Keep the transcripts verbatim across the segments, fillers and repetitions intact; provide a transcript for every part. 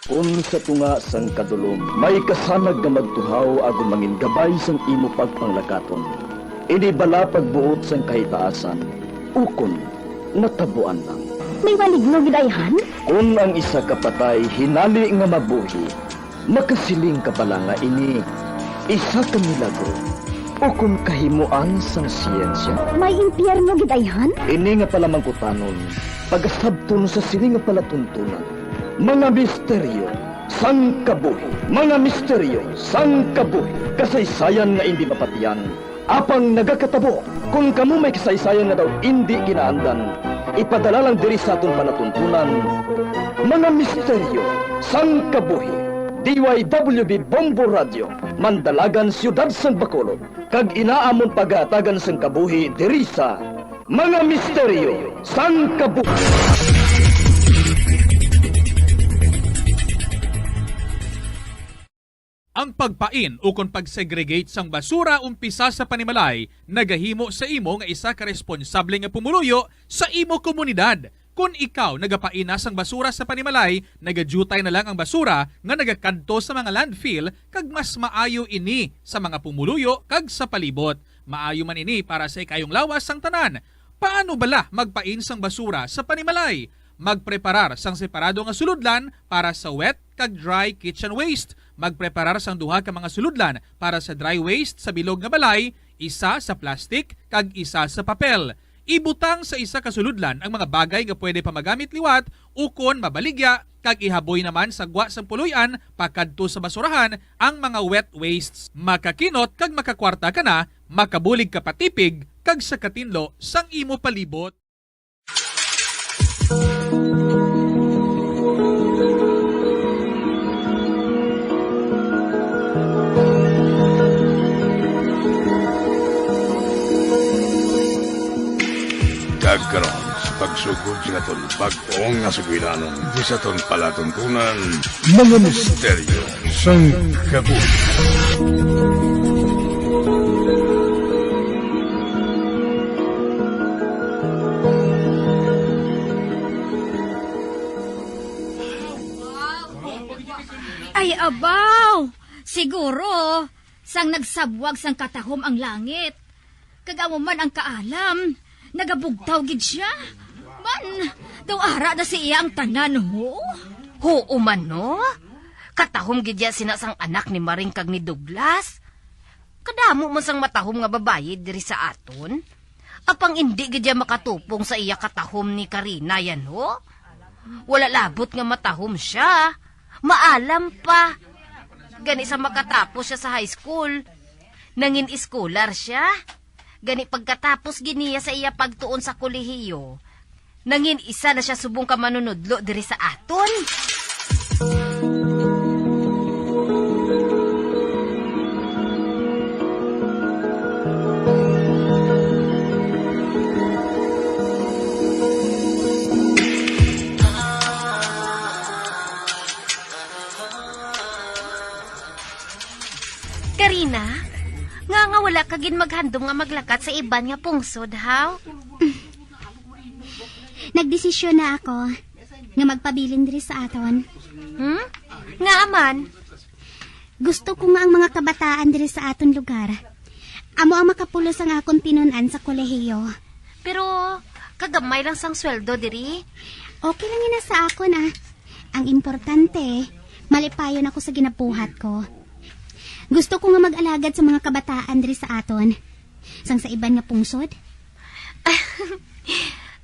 Kon sa tunga sang kadulom may kasanag nga magtuhaw agud mangin gabay sang imo pagpanglakaton, ini bala pagbuot sang kahitaasan, ukon natabuan lang. May maligno gid ayhan? Kon ang isa ka patay hinali nga mabuhi, makasiling ka bala nga ini isa ka milagro ukon kahimoan sang siyensya? May impyerno gid ayhan? Ini nga palamangkutanon pagasabton sa sini nga palatuntunan. Mga misteryo sang kabuhi. Mga misteryo sang kabuhi. Kasaysayan nga indi mapatian, apang nagakatabo. Kon kamo may kasaysayan nga daw indi ginaandan, ipadala lang diri sa aton palatuntunan. Mga misteryo sang kabuhi. D Y W B Bombo Radio, Mandalagan, Siyudad sang Bacolod, kag ina amon pagahatagan sang kabuhi diri sa Mga Misteryo sang Kabuhi. Ang pagpain ukon pag-segregate sang basura umpisa sa panimalay nagahimo sa imo nga isa ka responsable nga pumuluyo sa imo komunidad. Kon ikaw nagapain na sang basura sa panimalay, nagadyutay na lang ang basura nga nagakadto sa mga landfill, kag mas maayo ini sa mga pumuluyo kag sa palibot. Maayo man ini para sa ikayong lawas sang tanan. Paano bala magpain sang basura sa panimalay? Magpreparar sang separado nga sulodlan para sa wet kag dry kitchen waste. Magpreparar sang duha ka mga sulodlan para sa dry waste sa bilog nga balay, isa sa plastic kag isa sa papel. Ibutang sa isa ka sulodlan ang mga bagay nga pwede pa magamit liwat ukon mabaligya, kag ihaboy naman sa gwa sang puloy-an pakadto sa basurahan ang mga wet wastes. Makakinot kag makakwarta ka na, makabulig ka pa tipig kag sa katinlo sang imo palibot. Kag karon, sa pagsugod sa aton bag-o nga sugilanon, di sa aton palatuntunan, mga misteryo sang kabuhi. Ay, abaw! Siguro, sang nagsabwag sang katahom ang langit. Kag amo man ang kaalam, nagabugtaw gid sia. Man, daw ara na sa iya ang tanan, ho? Huo man, no? Katahom gid ya sina sang anak ni Maring kag ni Douglas. Kadamo man sang matahom nga babayi diri sa aton. Apang indi gid ya makatupong sa iya katahom ni Karina yan, ho? Wala labot nga matahom sia. Maalam pa. Gani sa makatapos sia sa high school, nangin-eskular sia. Gani pagkatapos gid niya sa iya pagtuon sa kolehiyo, nangin isa na sia subong ka manunudlo diri sa aton. Karina, nga nga wala ka gid maghandom nga maglakat sa iban nga pungsod, haw? Nagdesisyon na ako nga magpabilin diri sa aton. Hmm? Ngaa man? Gusto ko nga ang mga kabataan diri sa aton lugar amo ang makapulos sang akon tinun-an sa kolehiyo. Pero kagamay lang sang sweldo diri. Okay lang ina sa akon, ah. Ang importante, malipayon ako sa ginabuhat ko. Gusto ko nga mag-alagad sa mga kabataan diri sa aton. Sang sa iban nga pungsod?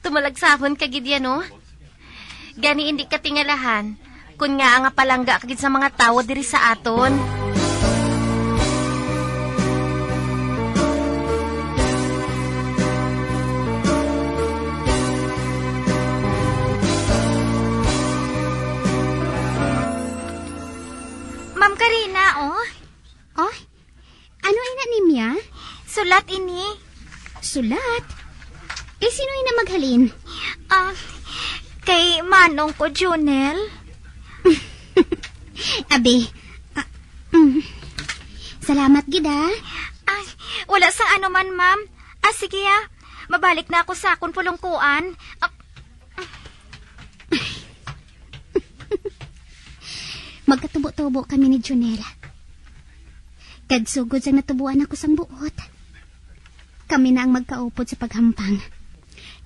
Tumalagsahon ka gid ya, no? Gani indi ka tingalahan kon ngaa nga palangga ka gid sa mga tawo diri sa aton. Ma'am Karina, oh. Oh? Ano ina ni Mia? Sulat ini. Sulat? Kay sino ina maghalin? Ah, kay manong ko, Junel. Abi, ah, mm. Salamat gid, ah. Ay, wala sang ano man, ma'am. Ah, sige, ah. Mabalik na ako sa akon pulungkuan. Ah, Magkatubo-tubo kami ni Junel. Kag sugod sang natubuan ako sang buot, kami na ang magkaupod sa paghampang.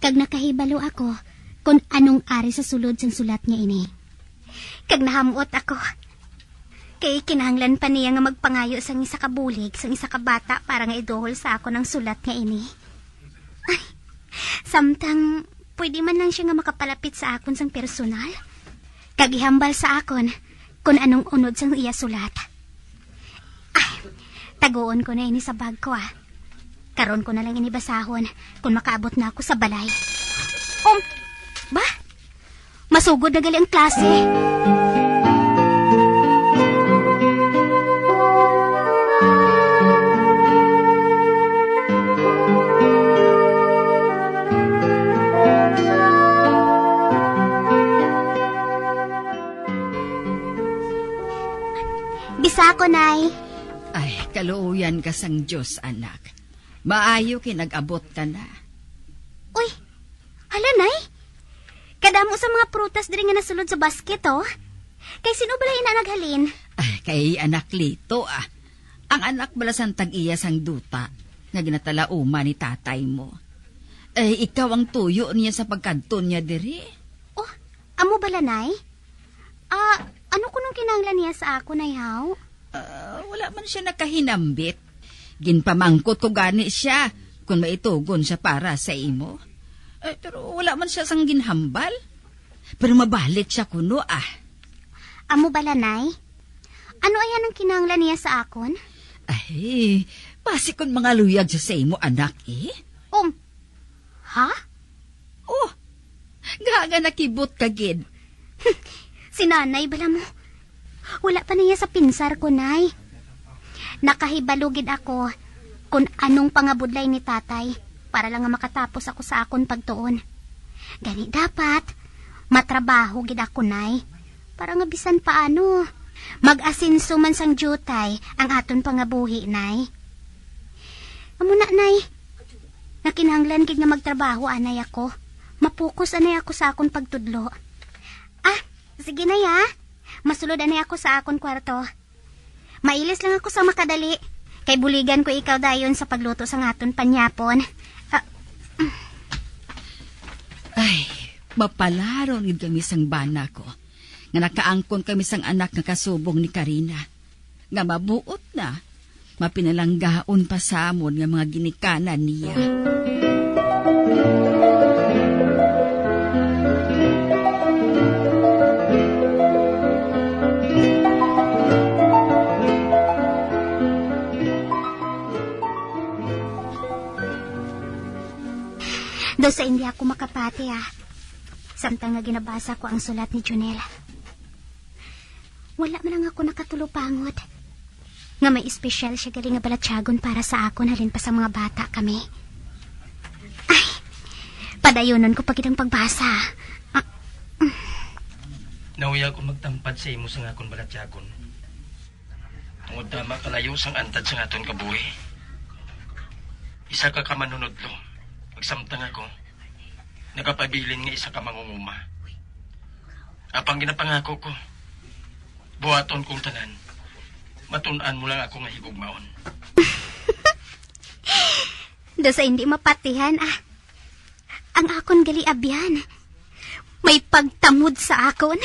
Kag nakahibalo ako kon anong ari sa sulod sang sulat nga ini. Kag nahamot ako. Kay kinahanglan pa niya nga magpangayo sang isa ka bulig sang isa ka bata para nga iduhol sa akon ang sulat nga ini. Ay, samtang pwede man lang siya nga makapalapit sa akon sang personal, kag ihambal sa akon kon anong unod sang iya sulat. Ay, taguon ko na ini sa bag ko, ah. Karon ko na lang ini basahon kon makaabot na ako sa balay. Um, ba? Masugod na gali ang klase. Bisa ko, Nay. Ay, kaluoyan ka sang Dios, anak. Maayo kay nag-abot ka na. Uy, hala, Nay. Kadamo sa mga prutas diri nga nasulod sa basket, oh. Kay sino bala ina naghalin? Ah, kay Anak Lito, ah. Ang anak bala sang tag-iya sang duta nga ginatalauma ni tatay mo. Eh, ikaw ang tuyo niya sa pagkadto niya diri. Oh, amo bala, Nay? Ah, ano kunong kinahanglan niya sa akon, Nay, haw? Ah, wala man siya nakahinambit. Ginpamangkot ko gani siya kung maitugon siya para sa imo. Eh, pero wala man siya sang ginhambal. Pero mabalik siya kuno, ah. Amo bala, Nay? Ano ayan ang kinahanglan niya sa akon? Ay, basi kon mangaluyag siya sa imo, anak, eh. Um, ha? Oh, gaga nakibot ka gid. Si Nanay bala mo. Wala pa niya sa pinsar ko, Nay. Nakahibalo gid ako kon anong pangabudlay ni Tatay para lang nga makatapos ako sa akon pagtuon. Gani dapat matrabaho gid ako, Nay, para nga bisan paano mag-asenso man sang diutay ang aton pangabuhi, Nay. Amo na, Nay. Nga kinahanglan gid nga magtrabaho anay ako. Mapokus anay ako sa akon pagtudlo. Ah, sige, Nay, ha? Masulod anay ako sa akon kwarto. Mailis lang ako sa makadali, kay buligan ko ikaw dayon sa pagluto sang aton panyapon. Ah, Ay, mapalaron gid kami sang bana ko, nga nakaangkon kami sang anak nga kasubong ni Karina, nga mabuot na, mapinalanggaon pa samon nga mga ginikanan niya. Daw sa hindi ako makapati, ah. Samtang nga ginabasa ko ang sulat ni Junel. Wala man lang ako nakatulupangod nga may espesyal siya gali nga balatyagon para sa akon halin pa sa mga bata kami. Ay, padayonon ko pa gid ang pagbasa. Ah, mm. Nahuya ako magtampad sa imo sang akon balatyagon. Tungod tama kalayo sang antad sang aton kabuhi. Isa ka ka manunodlo, pagsamtang ako, nagapabilin nga isa ka mangunguma. Apang ginapangako ko, buhaton kong tanan, matun-an mo lang ako nga higugmaon. Daw sa hindi mapatihan, ah. Ang akon gali abyan, may pagtamod sa akon.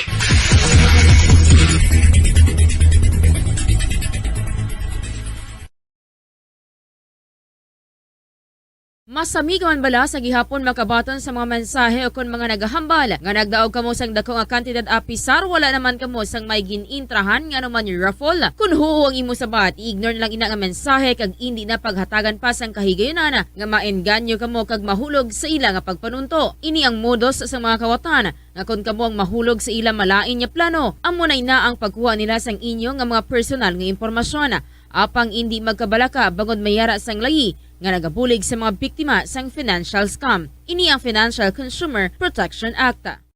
Masami ka man bala sa gihapon makabaton sa mga mensahe ukon mga nagahambal nga nagdaog kamo sang dako nga kantidad, apisar wala naman kamo sang may gin-intrahan nga anuman raffle? Kon huo ang imo sabat, i-ignore na lang ina nga mensahe kag indi na paghatagan pa sang kahigayunan nga maengganyo kamo kag mahulog sa ila nga pagpanunto. Ini ang modus sa mga kawatan, nga kon kamo ang mahulog sa ila malain nga plano, amo na ina ang pagkuha nila sang inyo nga mga personal nga impormasyon. Apang indi magkabalaka bangod may ara sang layi nga nagabulig sa mga biktima sang financial scam. Ini ang Financial Consumer Protection Act.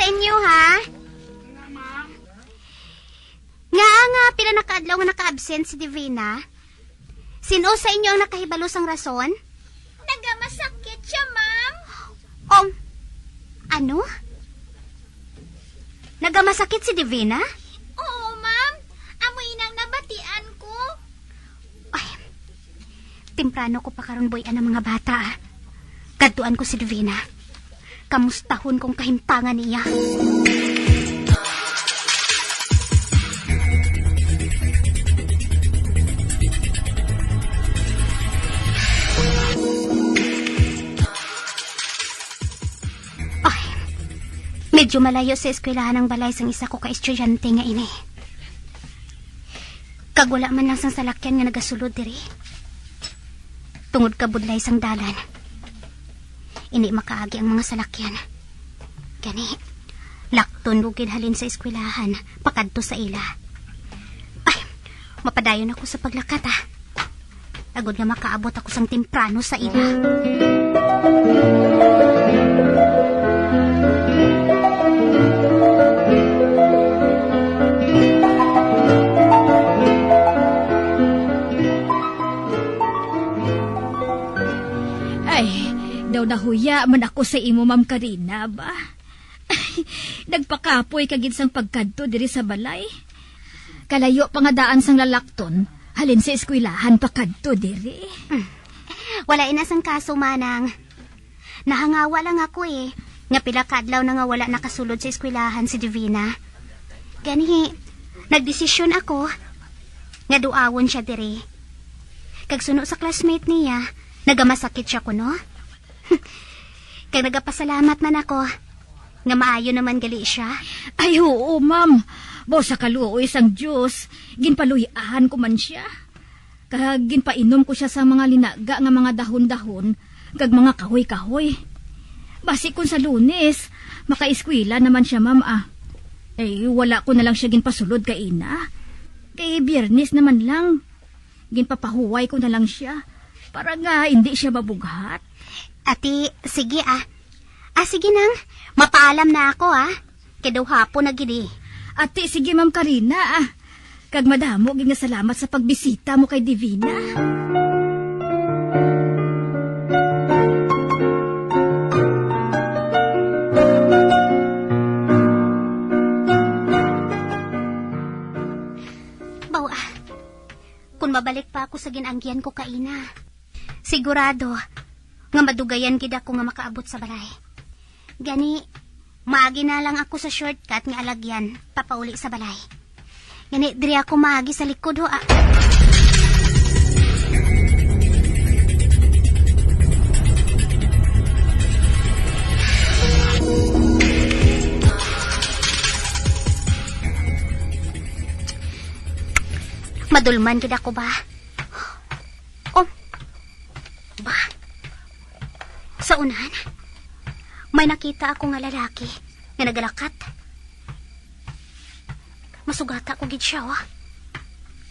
Sa inyo, ha? Nga nga, pila na ka adlaw nga naka-absent si Divina? Sin-o sa inyo ang nakahibalo sang rason? Nagamasakit siya, ma'am. Um, ano? Nagamasakit si Divina? Oo, ma'am. Amo inang nabatian ko. Ay, temprano ko pa karon buy-an ang mga bata, ah. Kadtuan ko si Divina. Kamustahon kong kahimtangan niya. Ay, medyo malayo sa eskwelahan ang balay sang isa ko ka estudyante nga ini. Kag wala man lang sang salakyan nga nagasulod diri. Tungod kabudlay sang dalan, indi makaagi ang mga salakyan. Gani, lakton ko gid halin sa eskwelahan pakadto sa ila. Ay, mapadayon ako sa paglakat, ah. Agod nga makaabot ako sang temprano sa ila. Ay, daw nahuya man ako sa imo, Ma'am Karina, ba? Nagpakapoy ka gid sang pagkadto diri sa balay. Kalayo pa nga daan sang lalakton, halin sa eskwelahan pakadto diri. Hmm. Wala ina sang kaso, Manang. Nahangawa lang ako, eh, nga pila ka adlaw na nga wala nakasulod sa eskwelahan si Divina. Gani, nagdesisyon ako nga duawon siya diri. Kag suno sa classmate niya, nagamasakit siya kuno. Kag nagapasalamat man ako nga maayo naman gali siya. Ay, oo, ma'am. Busa kaluoy sang Dios, ginpaluy-an ko man sia. Kag ginpainom ko sia sang mga linaga nga mga dahon-dahon kag mga kahoy-kahoy. Basi kon sa Lunes, makaeskwela naman sia, ma'am, ah. Eh, wala ko na lang sia ginpasulod kaina. Kay Biyernes naman lang. Ginpapahuway ko na lang sia para nga indi sia mabughat. Ati, sige, ah. Ah, sige nang, mapaalam na ako, ah. Kay daw hapon na gid, eh. Ati, sige, Ma'am Karina, ah. Kag madamo gid nga salamat sa pagbisita mo kay Divina. Baw, ah. Kon mabalik pa ako sa gin-anggihan ko kaina, sigurado nga madugayan gid ako nga makaabot sa balay. Gani, maagi na lang ako sa shortcut nga alagyan papauli sa balay. Gani, diri ako maagi sa likod, ho, ah. Madulman gid ako ba? Oh. Ba? Sa unahan, may nakita ako nga lalaki nga nagalakat. Masugata ko gid siya, oh.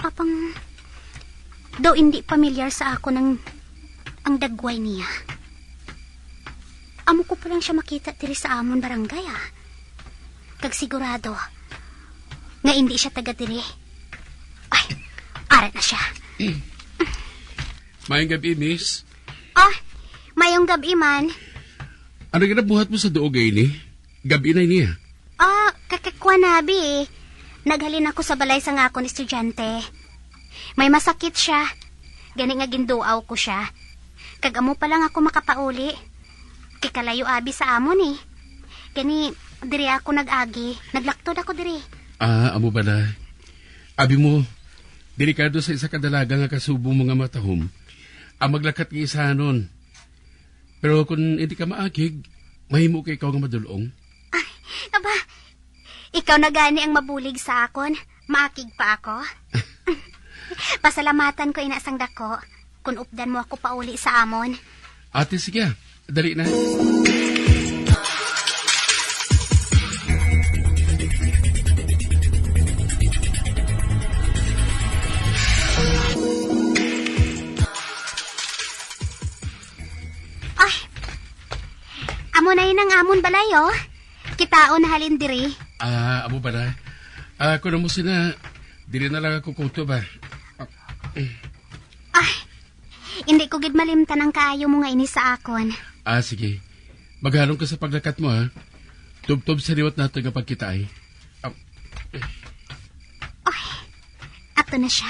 Apang daw indi pamilyar sa akon ang, ang dagway niya. Amo ko pa lang siya makita diri sa amon barangay, ah. Kag sigurado nga indi siya taga diri. Ay, ara na siya. Maayong gab-i, miss. Oh, maayong gab-i man. Ano ginabuhat mo sa duog nga ini? Gab-i na ini, ah. Ah, kakakwa na, bi. Naghalin ako sa balay sang akon estudyante. May masakit siya. Gani nga ginduaw ko siya. Kag amo pa lang ako makapauli. Kay kalayo abi sa amon, eh. Gani, diri ako nag-agi. Naglaktod ako diri. Ah, amo bala. Abi mo, delikado sa isa ka dalaga nga kasubong mo nga matahom ang maglakat nga isanon. Pero kon hindi ka maagig, mahimo ka ikaw nga madulong. Ay, aba, ikaw na gani ang mabulig sa akon. Maakig pa ako. Pasalamatan ko ina sang dako kon updan mo ako pauli sa amon. Ate, sige, dali na. Ay, amo na yun ang amon balay, oh. Taon halin diri. Ah, amo ba na? Ah, kung amo sina, diri na lang ako kutob, ah. Ay, hindi ko gid malimtan ang kaayo mo nga ini sa akon. Ah, sige. Maghalong ka sa paglakat mo, ha? Tubtob sa liwat nato nga pagkita, ay. Ah, Ay, ato na siya.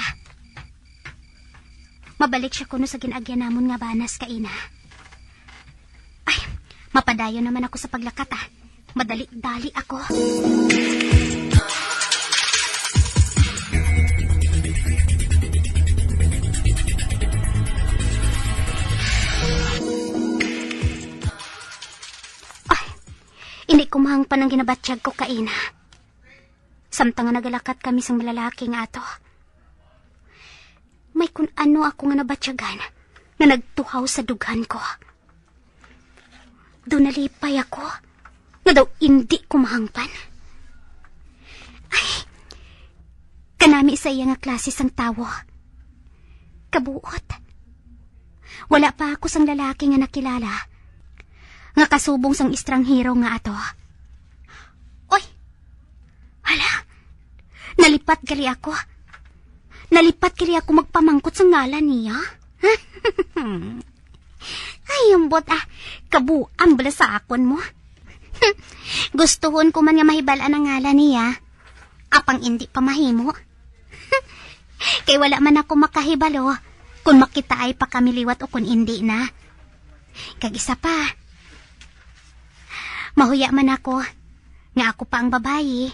Mabalik siya kuno sa gin-agyan namon nga banas kaina. Ay, mapadayon naman ako sa paglakat, ah. Madali-dali ako. Ay, hindi ko mahangpan ang ginabatyag ko kaina. Samtang nga nagalakat kami sang malalaki nga ato, may kun ano ako nga nabatyagan nga nagtuhaw sa dughan ko. Daw nalipay ako nga daw indi ko mahangpan. Ay, kanami sa iya nga klase sang tawo. Kabuot. Wala pa ako sang lalaki nga nakilala nga kasubong sang estranghero nga ato. Oy! Hala! Nalipat gali ako. Nalipat gali ako magpamangkot sa ngalan niya. Ay, ambot, ah. Kabuang bala sa akon mo. Gustuhon ko man nga mahibal-an ang ngalan niya. Apang indi pa mahimo. Kay wala man ako makahibalo kung makitaay pa kami liwat o kung indi na. Kag isa pa, mahuya man ako nga ako pa ang babayi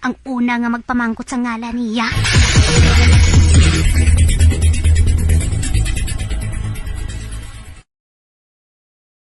ang una nga magpamangkot sa ngalan niya.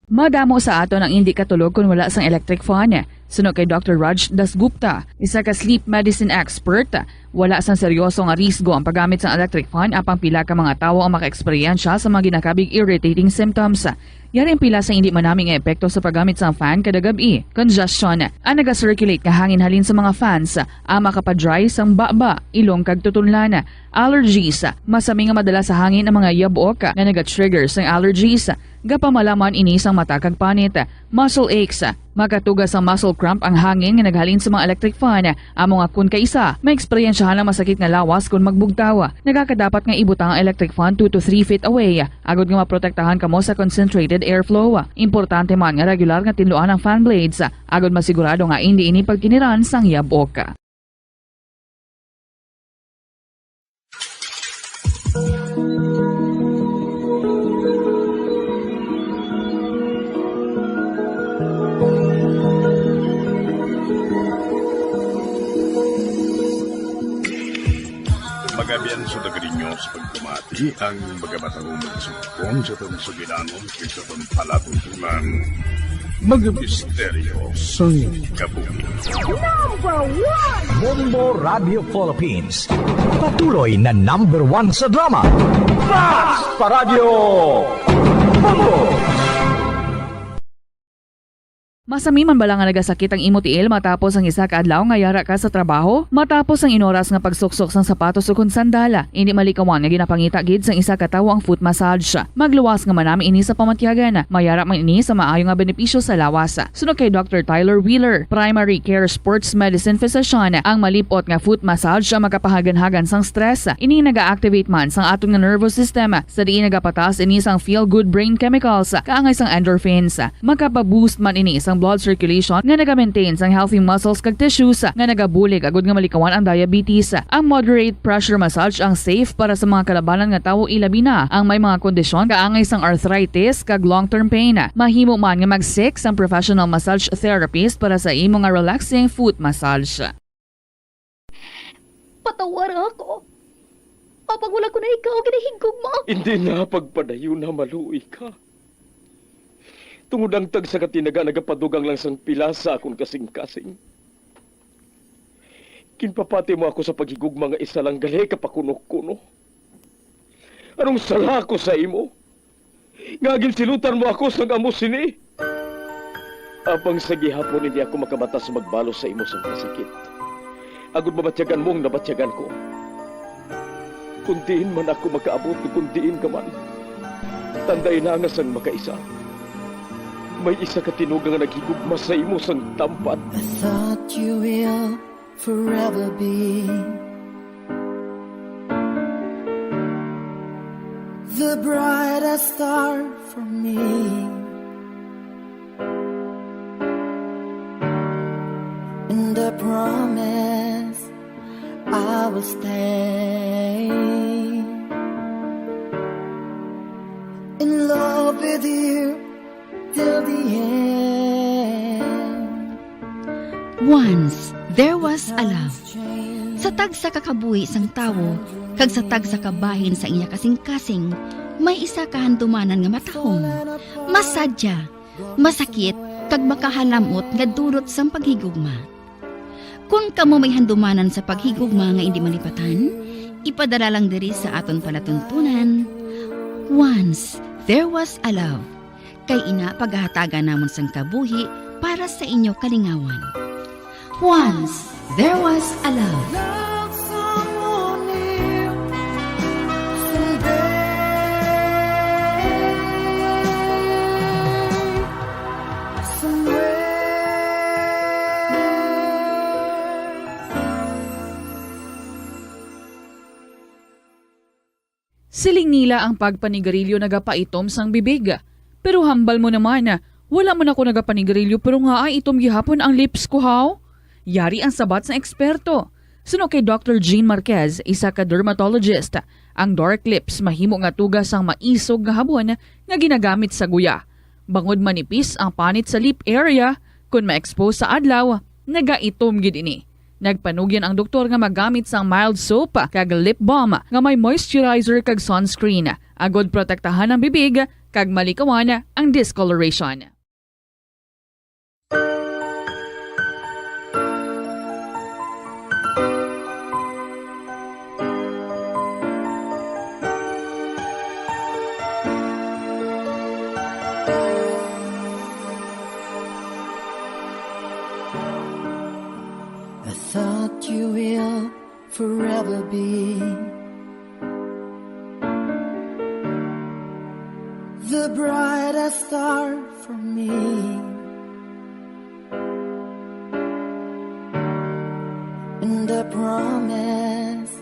Madamo sa aton ang indi katulog kon wala sang electric fan. Suno kay Doctor Raj Dasgupta, isa ka sleep medicine expert, wala sang seryoso nga risgo ang paggamit sang electric fan, apang pila ka mga tawo ang makaeksperyensya sa mga ginakabig irritating symptoms. Yari ang pila sa indi manami nga epekto sa paggamit sang fan kada gab-i: congestion, ang naga-circulate nga hangin halin sa mga fans, ang makapa-dry sang baba, ilong kag tutunlan, allergies, masami nga madala sa hangin ang mga yabok nga naga-trigger sang allergies, gapamalaman ini sang mata kag panit, muscle aches, makatuga sang muscle cramp ang hangin nga naghalin sa mga electric fan, amo nga kon kaisa, maeksperiensyahan ang masakit nga lawas kon magbugtaw. Nagakadapat nga ibutang ang electric fan two to three feet away, agod nga maprotektahan kamo sa concentrated airflow. Importante man nga regular nga tinluan ang fan blades, agod masigurado nga indi ini pagkiniran sang yabok. Magabian sa taga ninyo sa pagpamati ang mga matahong magsugpon sa atong sugilanon kag sa atong palatuntunan. Mga misteryo sang kabuhi. Number one! Bombo Radio Philippines. Patuloy na number one sa drama. Fast pa Radyo Bombo! Masami man bala nga nagasakit ang imo tiil matapos ang isa ka adlaw nga yara ka sa trabaho? Matapos ang inoras nga pagsuksok sang sapatos ukon sandal, indi malikawan nga ginapangita gid sang isa ka tawo ang foot massage. Magluwas nga manami ini sa pamatyagan. Mayara man ini sa maayo nga benepisyo sa lawas. Suno kay Doctor Tyler Wheeler, primary care sports medicine physician, ang malip-ot nga foot massage ang makapahaganhagan sang stress. Ini naga-activate man sang aton nga nervous system, sa diin nagapataas ini sang feel-good brain chemicals, kaangay sang endorphins. Makapa-boost man ini sang blood circulation nga naga-maintain sang healthy muscles kag tissues, nga nagabulig agud nga malikawan ang diabetes. Ang moderate pressure massage ang safe para sa mga kalabanan nga tawo, ilabi na ang may mga kondisyon kaangay sang arthritis kag long-term pain. Mahimo man nga mag-seek sang professional massage therapist para sa imo nga relaxing foot massage. Patawara ako. Apang wala ko na ikaw ginahigugma. Hindi na pagpadayon na maluoy ka. Tungod ang tagsa ka tinaga nagapadugang lang sang pila sa akon kasing-kasing. Ginpapati mo ako sa paghigugma nga isa lang gali ka pakuno-kuno. Anong sala ko sa imo? Nga ginsilutan mo ako sang amo sini. Apang sa gihapon hindi ako makabatas magbalos sa imo sang kasakit, agud mabatyagan mo ang nabatyagan ko. Kun diin man ako makaabot, kun diin ka man, tanday na nga sang makaisa, May isa ka tinuga nga naghigugma sa imo sang tampad. I thought you will forever be the brightest star for me. And I promise I will stay in love with you till the end. Once, there was a love. Sa tagsa ka kabuhi sang tawo, kag sa tagsa ka bahin sa iya kasing-kasing, may isa ka handumanan nga matahom, masadya, masakit, kag makahalam-ot nga dulot sang paghigugma. Kon kamo may handumanan sa paghigugma nga indi malipatan, ipadala lang diri sa aton palatuntunan. Once, there was a love. Kay ina pagahatagan namon sang kabuhi para sa inyo kalingawan. Once, there was a love. Love someone new someday, somewhere. Siling nila ang pagpanigarilyo nagapaitom sang bibig. Pero hambal mo naman, wala man ako nagapanigarilyo pero ngaa itom gihapon ang lips ko, haw? Yari ang sabat sang eksperto. Suno kay Doctor Jean Marquez, isa ka dermatologist, ang dark lips mahimo nga tuga sang maisog nga habon nga ginagamit sa guya. Bangod manipis ang panit sa lip area, kon ma-expose sa adlaw, nagaitom gid ini. Nagpanugyan ang doktor nga magamit sang mild soap kag lip balm nga may moisturizer kag sunscreen, agod protektahan ang bibig kag malikawan ang discoloration. I thought you will forever be the brightest star for me. And I promise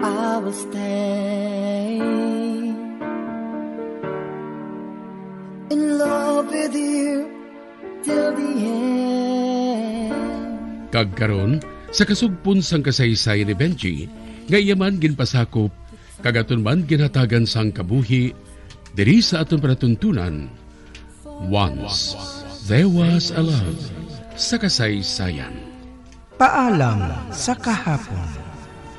I will stay in love with you till the end. Kag karon, sa kasugpon sang kasaysayan ni Benji, nga iya man ginpasakop, kag aton man ginhatagan sang kabuhi, diri sa aton palatuntunan, Once, there was a love sa kasaysayan. Paalam sa kahapon.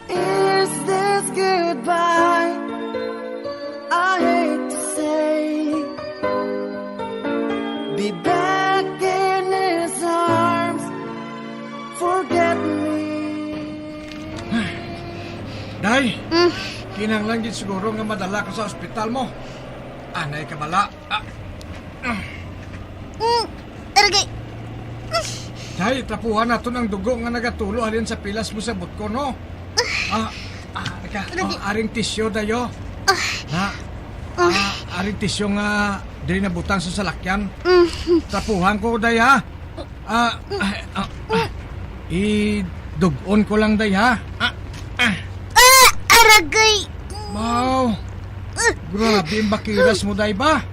Is this goodbye? I hate to say, be back in his arms. Forget me. Day, Mm. kinahanglan gid siguro nga madala ka sa ospital mo. Anay ka bala. Ah. Mm, aragay. Day, trapuhan naton ang dugo nga nagatulo halin sa pilas mo sa butko, no? Ah, ah, ka, Aragay. ah, aring tisyo, dayo. Ah. Ha? Ah. Ah, aring tisyo nga diri nabutang sa salakyan. Mm. Trapuhan ko, day, ha? Ah, ah, ah, ah. Idug-on ko lang, day, ha? Ah, ah. Ah, aragay! Wow! Ah. Grabe ang bakiras mo, day, ba?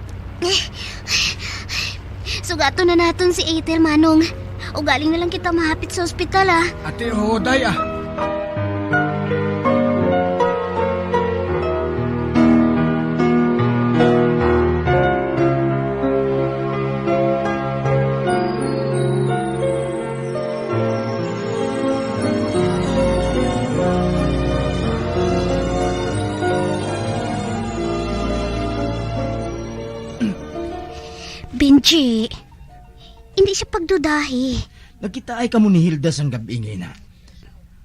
Sugaton na naton si Ethel, Manong. Ugaling na lang kita mahapit sa ospital, ah. Ate, oo, day, ah. Benji, hindi siya pagdudahi. Nagkitaay kamo ni Hilda sang gab-i nga ina.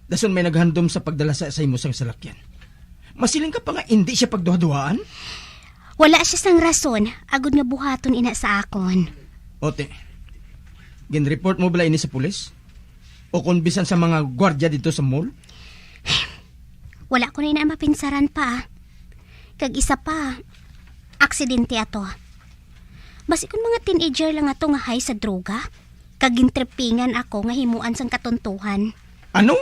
Dason may naghandom sa pagdala sa, sa imo sang salakyan. Masiling ka pa nga indi siya pagduhaduhaan? Wala siya sang rason, agod nga buhaton ina sa akon. Ote, ginreport mo bala ini sa pulis? O kon bisan sa mga gwardya dito sa mall? Wala ko na ina mapinsaran pa. Kag isa pa, aksidente ato. Basi kon mga teenager lang ato nga high sa droga, kag gintripingan ako nga himuan sang katuntuhan. Ano?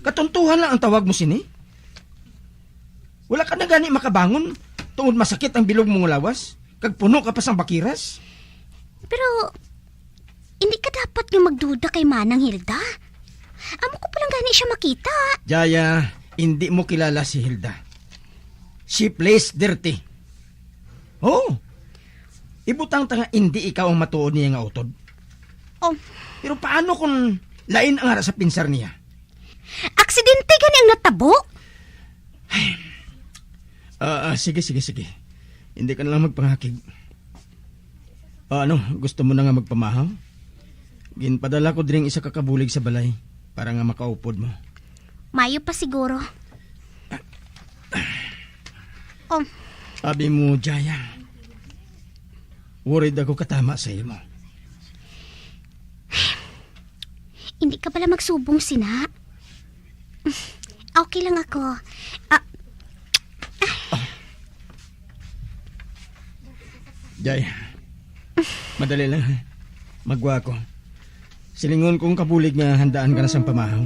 Katuntuhan lang ang tawag mo sini? Wala ka na gani makabangon tungod masakit ang bilog mo nga lawas, kag puno ka pa sang bakiras? Pero hindi ka dapat nga magduda kay Manang Hilda. Amo ko pa lang gani siya makita. Jaya, hindi mo kilala si Hilda. She plays dirty. Oh, ibutang ta nga hindi ikaw ang matuod niya nga utod. Oh. Pero paano kung lain ang ara sa pinsar niya? Aksidente gani ang natabo. Ah, ah, sige, sige, sige. Hindi ka na lang magpangakig. Ah, ano, gusto mo na nga magpamahaw? Ginpadala ko dring isa ka kabulig sa balay para nga makaupod mo. Mayo pa siguro. Oh. Abi mo, Jaya. Worried ako katama sa imo. Hindi ka pala magsubong sina. Okay lang ako. Ah, Jay, madali lang, ha? Magwa ko. Silingon kong kabulig nga handaan ka na sang pamahaw.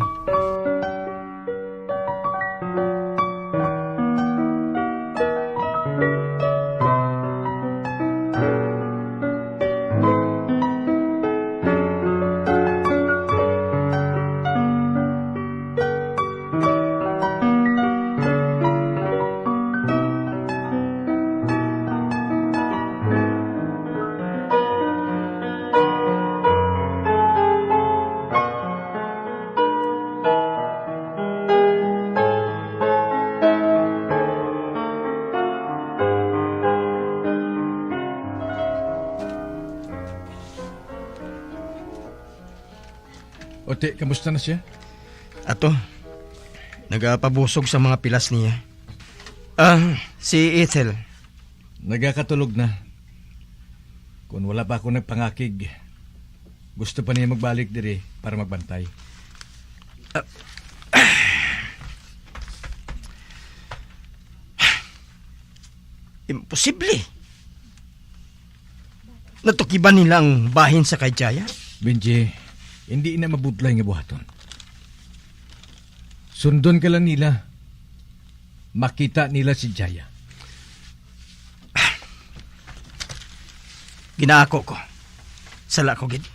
Ote, kamusta na siya? Ato, nagapabusog sa mga pilas niya. Ah, si Ethel. Nagakatulog na. Kung wala pa ako nagpangakig, gusto pa niya magbalik diri para magbantay. Ah. Imposible. Natukiban nila ang bahin sa kay Jaya? Benji, hindi na mabudlay nga buhaton. Sundon ka lang nila. Makita nila si Jaya. Ginaako ko. Sala ko gid.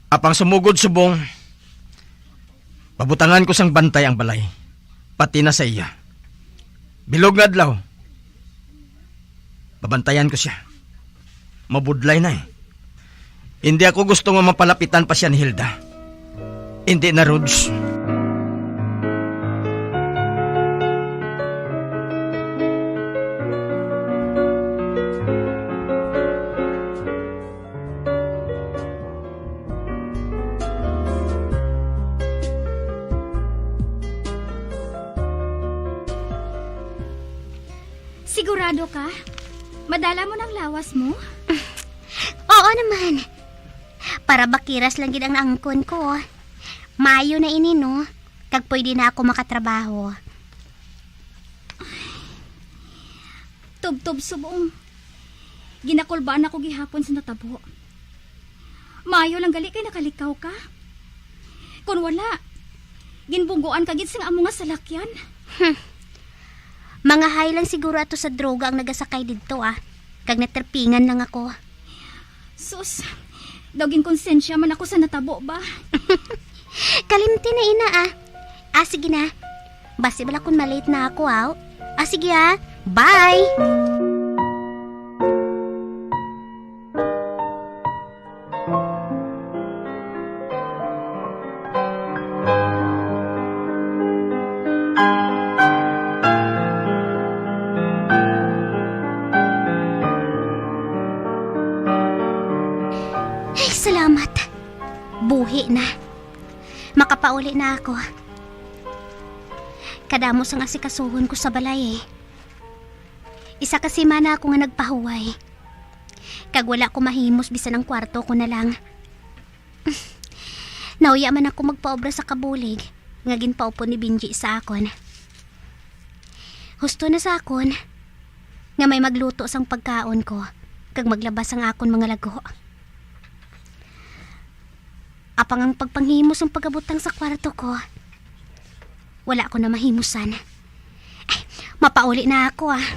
Apang sumugod subong, pabutangan ko sang bantay ang balay, pati na sa iya. Bilog nga adlaw. Babantayan ko sia. Mabudlay na eh. Hindi ako gusto nga mapalapitan pa sia ni Hilda. Hindi na, Rods. Sigurado ka? Madala mo nang lawas mo? Oo naman. Para bakiras lang gid ang naangkon ko. Maayo na ini, no? Kag pwede na ako makatrabaho. Tubtob subong. Ginakulbaan ako gihapon sa natabo. Maayo lang gali kay nakalikaw ka. Kon wala, ginbunggoan ka gid sang amo nga salakyan. Hmm. Mga high lang siguro ato sa droga ang nagasakay didto, ah. Kag natripingan lang ako. Sus, daw ginkonsensya man ako sa natabo ba? Kalimti na ina, ah. Ah, sige na. Basi bala kung malate na ako, aw. Ah, sige, ah. Bye! Ay, salamat. Buhi na. Makapauli na ako. Kadamo sang asikasuhon ko sa balay, eh. Isa ka semana ako nga nagpahuway. Kag wala ko mahimos bisan ang kwarto ko na lang. Nauya man ako magpaobra sa kabulig nga ginpaupod ni Benji sa akon. Husto na sa akon. nga may magluto sang pagkaon ko kag maglaba sang akon mga lago. Apang ang pagpanghimo sang pagabutang sa kwarto ko, wala ko na mahimusan. Ay, mapauli na ako, ah.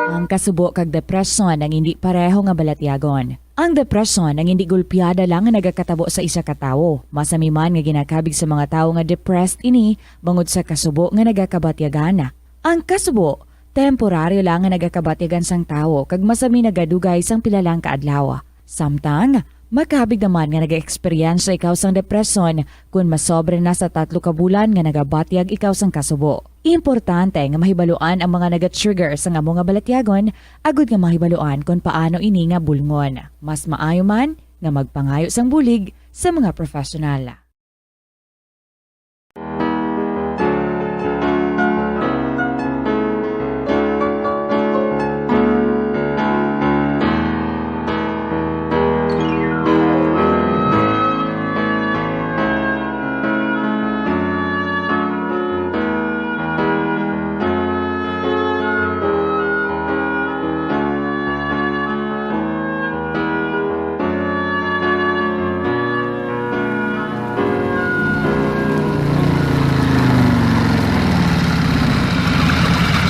Ang kasubo kag depresyon ang indi pareho nga balatyagon. Ang depresyon ang indi gulpiada lang nga nagakatabo sa isa ka tawo. Masami man nga ginakabig sa mga tawo nga depressed ini bangod sa kasubo nga nagakabatyagan. Ang kasubo, temporaryo lang nga nagakabatyagan sang tawo kag masami nagadugay sang pila lang ka adlaw. Samtang, makabig naman nga nag-eksperyensya ikaw sang depresyon kon masobra na sa tatlo ka bulan nga nagabatyag ikaw sang kasubo. Importante nga mahibaluan ang mga naga-trigger sang amo nga balatyagon agud nga mahibaluan kon paano ini nga bulngon. Mas maayo man nga magpangayo sang bulig sa mga professional.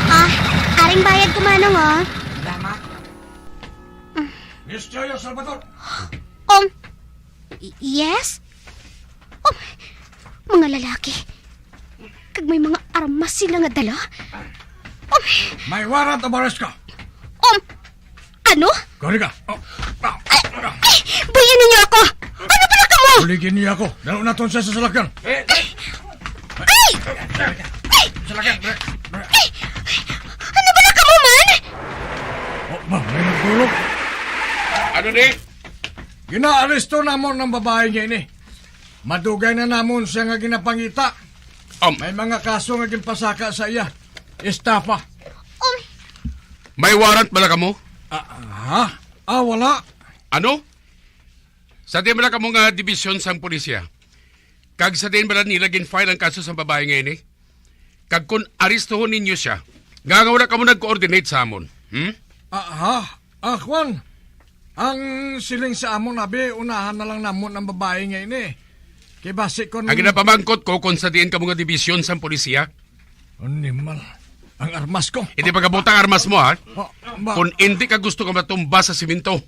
Ah, aring bayad ko, Manong, oh. Salamat. Miss Joya Salvador. Um, y-, yes? Um, mga lalaki. Kag may mga armas sila nga dala. Um, May warrant of arrest ka. Um, ano? Kari ka. Oh, ah, ah. Ay, buyan ninyo ako! Ano ba na kamo? Buligin niya ako. Dalo naton siya sa salakyan. Ay! Ay! Salakyan, dali, dali. Ay! Ano ba na kamo man? Oh, ma, may nagtulog. Ano ni? Ginaaresto namon ang babae nga ini. Madugay na namon siya nga ginapangita. Um. May mga kaso nga ginpasaka sa iya. Estafa. Um. May warrant bala kamo? Ah, ha? Ah, wala. Ano? Sa diin bala kamo nga dibisyon sang pulisya? Kag sa diin bala nila gin-file ang kaso sang babae nga ini? Kag kon aristuhon ninyo sia, nga, nga wala kamo nag-coordinate sa amon? Hmm? Ah, ha? Ah, Juan, ang siling sa amon, abi, unahan na lang namon ang babae nga ini. Kay basi kon Ang ginapamangkot ko kung sa diin kamo nga dibisyon sang pulisya. Animal. Ang armas ko. Hindi pagabutang armas mo, ha? Oh, ba- Kung hindi ka gusto ka matumba sa simento,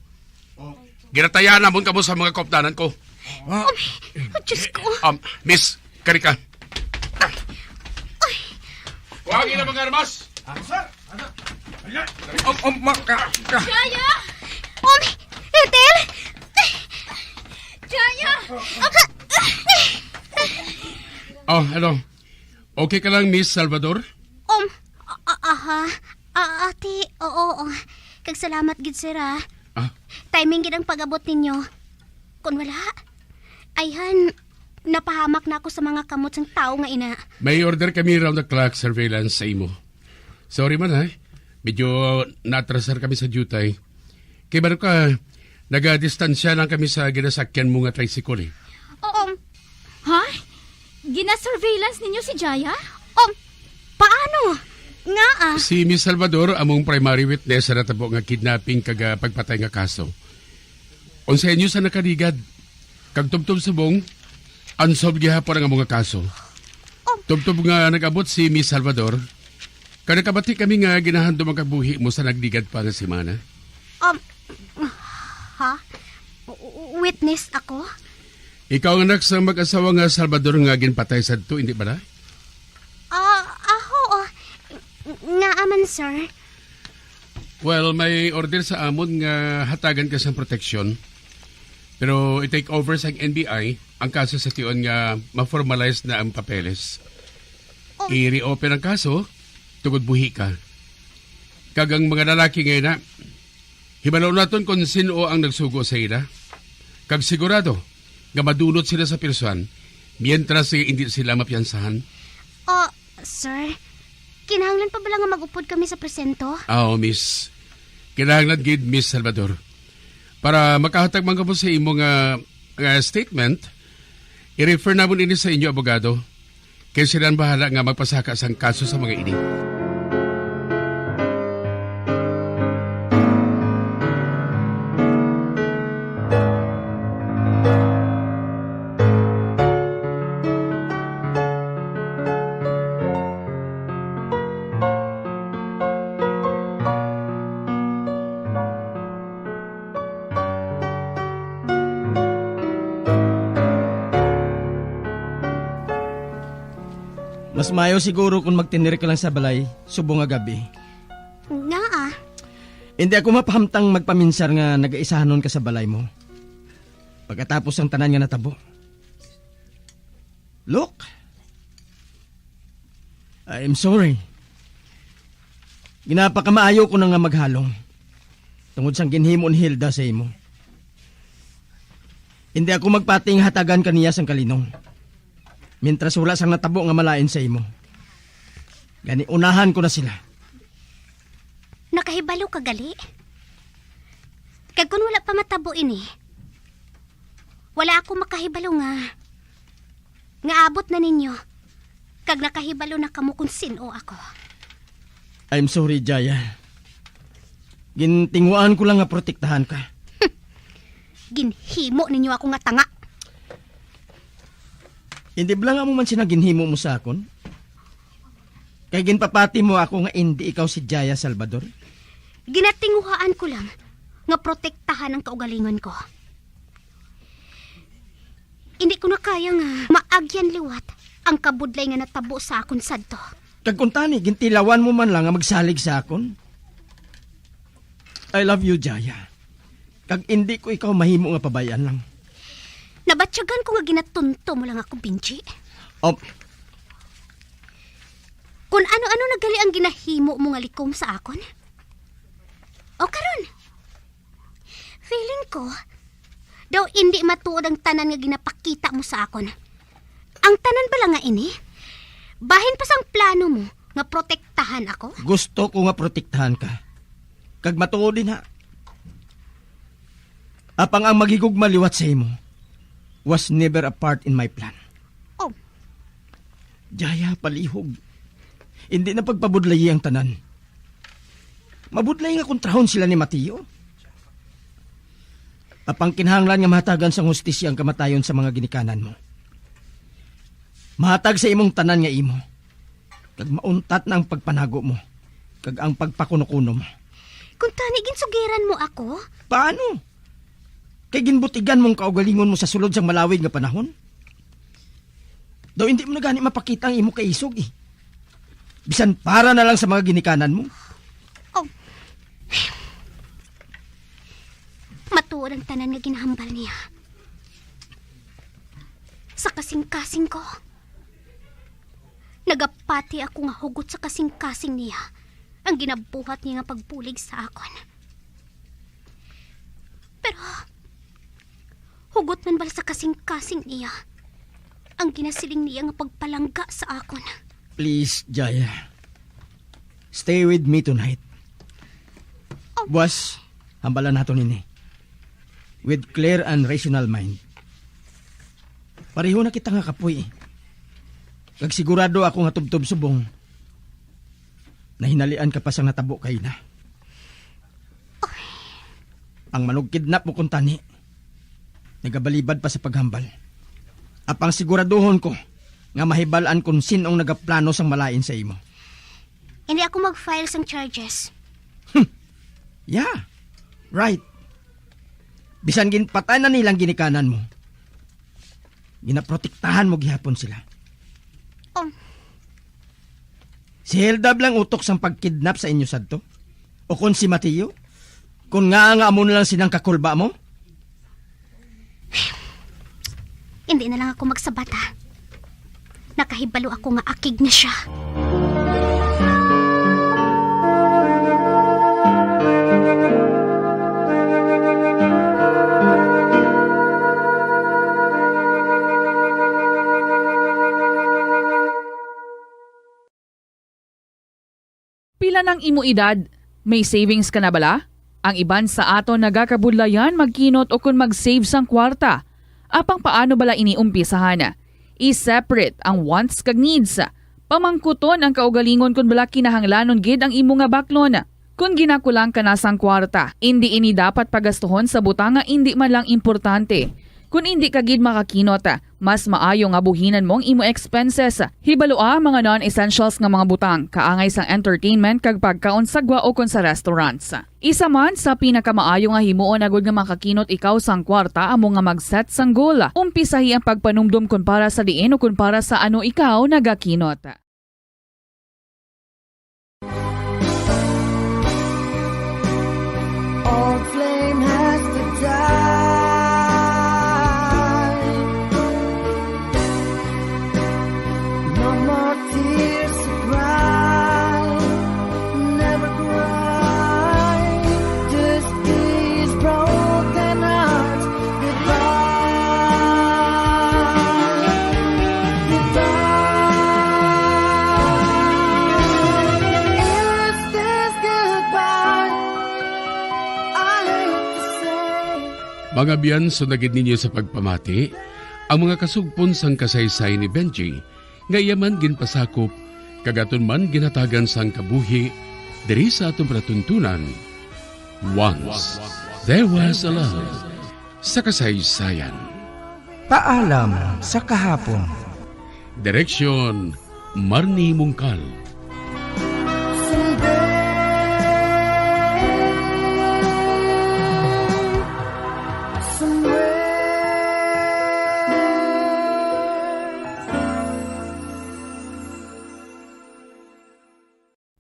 ginatayahan namon kamo sa mga kaupdanan ko. Ah. Oh, Diyos ko. Um, miss, kari ka. Ay. Kuha ang ilang mga armas. Ako, sir. Ano? Ayan. Um, um, ma-, ka, ka. Jaya! Um, Ethel! Jaya! Oh, hello. Okay ka lang, Miss Salvador? Um, a-, a-, aha. A-, ate, oo, oo. Kag salamat gid, sir, ah. Ah? Timing gid ang pag-abot ninyo. Kon wala, ayhan, napahamak na ako sa mga kamot sang tawo nga ina. May order kami round the clock surveillance sa imo. Sorry man, ha. Medyo naatrasar kami sa duty. Kay balo ka, nagadistansya lang kami sa ginasakyan mo nga tricycle, eh. Oo. Ha? Gina-surveillance ninyo si Jaya? Um, paano? Nga, ah? Si Miss Salvador, among primary witness sa natabo nga kidnapping kag, ah, pagpatay nga kaso. Unsay inyo sa nakaligad? Kag tubtob subong, unsolved gihapon ang among kaso. Um, Tubtob nga nag-abot si Miss Salvador, kag nakabati kami nga ginahandom ang kabuhi mo sa nagligad pa nga semana. Um, ha? W-, witness ako? Ikaw ang anak sa mag-asawa nga Salvador nga ginpatay sadto, hindi bala? Ah, ah, oo. Ng-, ngaa man, sir? Well, may order sa amon nga hatagan ka sang proteksyon. Pero i-take over sang N B I ang kaso sa tion nga ma-formalize na ang papeles. Oh. I-reopen ang kaso tungod buhi ka. Kag ang mga lalaki nga ina, hibalo naton kon sin-o ang nagsugo sa ila. Kag sigurado nga madunot sila sa pirsuhan mientras nga indi sila mapiyansahan. Ah, sir, kinahanglan pa bala nga mag-upod kami sa presinto? Aw, miss. Kinahanglan gid, Miss Salvador. Para makahatag man kamo sa imo nga, nga statement, i-refer namon ini sa inyo abogado. Kay sila ang bahala nga magpasaka sang kaso sa mga ini. Mas maayo siguro kon magtener ka lang sa balay subong nga gab-i. Ngaa? Hindi ako mapahamtang magpaminsar nga nagaisahanon ka sa balay mo pagkatapos ang tanan nga natabo. Look, I am sorry. Ginapakamaayo ko na nga maghalong tungod sang ginhimo ni Hilda sa imo. Hindi ako magpati nga hatagan ka niya sang kalinong, mintras wala sang natabo nga malain sa imo. Gani, unahan ko na sila. Nakahibalo ka gali? Kag kon wala pa matabo ini, wala ako makahibalo nga, nga abot na ninyo, kag nakahibalo na kamo kon sin-o ako. I'm sorry, Jaya. Gintinguhaan ko lang nga protektahan ka. Ginhimo ninyo ako nga tanga. Hindi bala nga amo man sina ginhimo mo sa akon? Kay ginpapati mo ako nga indi ikaw si Jaya Salvador? Ginatinguhaan ko lang nga protektahan ang kaugalingon ko. Hindi ko na kaya nga maagyan liwat ang kabudlay nga natabo sa akon sadto. Kag kuntani, gintilawan mo man lang nga magsalig sa akon? I love you, Jaya. Kag indi ko ikaw mahimo nga pabay-an lang. Nabatyagan ko nga ginatunto mo lang ako, Benji. Oh. Kung ano-ano na gali ang ginahimo mo nga likom sa akon. O karon, feeling ko, daw indi matuod ang tanan nga ginapakita mo sa akon. Ang tanan bala nga ini, bahin pa sang plano mo nga protektahan ako? Gusto ko nga protektahan ka. Kag matuod din, ha. Apang ang maghigugma liwat sa imo was never a part in my plan. Oh. Jaya, palihog. Hindi na pagpabudlayi ang tanan. Mabudlay nga kontrahon sila ni Mateo. Apang kinahanglan nga mahatagan sang hustisya ang kamatayon sa mga ginikanan mo. Mahatag sa imong tanan nga imo, kag mauntat na ang pagpanago mo kag ang pagpakunukuno mo. Kung tani ginsugiran mo ako? Paano? Kay ginbutigan mong kaugalingon mo sa sulod sang malawig nga panahon? Daw hindi mo na gani mapakita ang imo kaisog, eh. Bisan para na lang sa mga ginikanan mo. Oh. Matuod ang tanan nga ginahambal niya. Sa kasing-kasing ko, nagapati ako nga hugot sa kasing-kasing niya ang ginabuhat niya nga pagbulig sa akon. Pero, hugot man bala sa kasing-kasing niya ang ginasiling niya nga pagpalangga sa akon? Please, Jaya. Stay with me tonight. Oh. Buwas, hambalan naton ini with clear and rational mind. Pareho na kita nga kapoy, eh. Kag sigurado ako nga tubtob subong nahinalian ka pa sang natabo kay na. Ang manugkidnap mo kuntani, nagabalibad pa sa paghambal. Apang siguraduhon ko nga mahibal-an kon sin-ong nagaplano sang malain sa imo. Hindi ako mag-file sang charges. Hmm. Yeah. Right. Bisan ginpatay na nilang ginikanan mo, ginaprotektahan mo gihapon sila. Oh. Si Hilda bala ang utok sang pagkidnap sa inyo sadto? O kon si Mateo? Kon ngaa nga amo na lang sinang kakulba mo? Hindi na lang ako magsabat, ha. Nakahibalo ako nga akig na siya. Pila nang imo edad? May savings ka na bala? Ang iban sa aton nagakabudlayan magkinot ukon mag-save sang kwarta. Apang paano bala ini umpisahan? I-separate ang wants kag needs. Pamangkuton ang kaugalingon kon bala kinahanglanon gid ang imo nga baklon. Kon ginakulang ka na sang kwarta, indi ini dapat pagastuhon sa butang nga indi man lang importante. Kon indi ka gid makakinot, mas maayo nga buhinan mo ang imo expenses. Hibalua ang mga non-essentials nga mga butang, kaangay sang entertainment kag pagkaon sa gwa ukon sa restaurants. Isa man sa pinakamaayo nga himuon agud nga makakinot ikaw sang kwarta amo nga mag-set sang goal. Umpisahi ang pagpanumdom kon para sa diin ukon para sa ano ikaw nagakinot. Old flame has to die. No more tears to cry. Never cry. This is broken heart. Goodbye. Goodbye. Is this goodbye? I hate to say. Mga biyan, sunagid ninyo sa pagpamati ang mga kasugpon sang kasaysayan ni Benji nga iya man ginpasakop kag aton man ginhatagan sang kabuhi diri sa aton palatuntunan. Once There Was a Love sa kasaysayan. Paalam sa kahapon. Direksyon, Marnie Mungkal.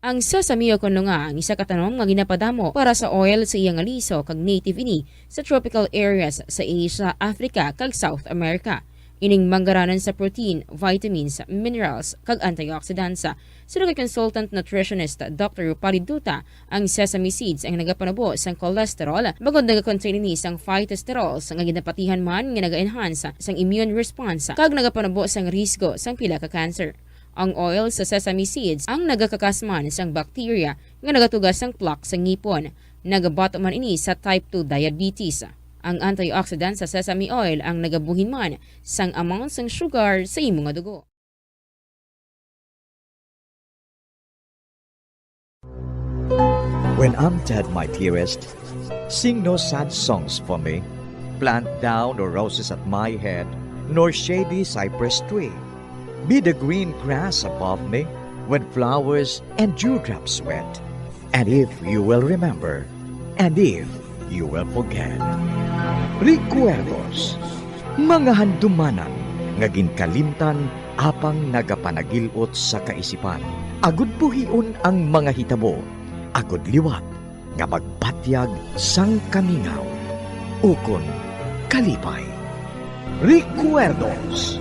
Ang sesame o kon lunga ang isa ka tanom nga ginapadamo para sa oil sa iya nga liso kag native ini sa tropical areas sa Asia, Africa, kag South America. Ining manggaranan sa protein, vitamins, minerals, kag antioxidants. Suno kay consultant nutritionist Doctor Rupali Duta, ang sesame seeds ang nagapanubo sang cholesterol, bangod nagakontain ini sang phytosterols nga ginapatihan man nga naga-enhance sang immune response kag nagapanubo sang risgo sang pila ka cancer. Ang oil sa sesame seeds ang nagakakas man sang bacteria nga nagatuga sang plaque sa ngipon, nagabato man ini sa type two diabetes. Ang antioxidant sa sesame oil ang nagabuhin man sang amount sang sugar sa imo nga dugo. When I'm dead, my dearest, sing no sad songs for me. Plant thou no roses at my head, nor shady cypress tree. Be the green grass above me when flowers and dewdrops wet. And if you will remember, and if you will forget. Recuerdos, mga handumanan nga ginkalimtan apang nagapanagil-ot sa kaisipan. Agud buhion ang mga hitabo, agud liwat nga magbatyag sang kamingaw ukon kalipay. Recuerdos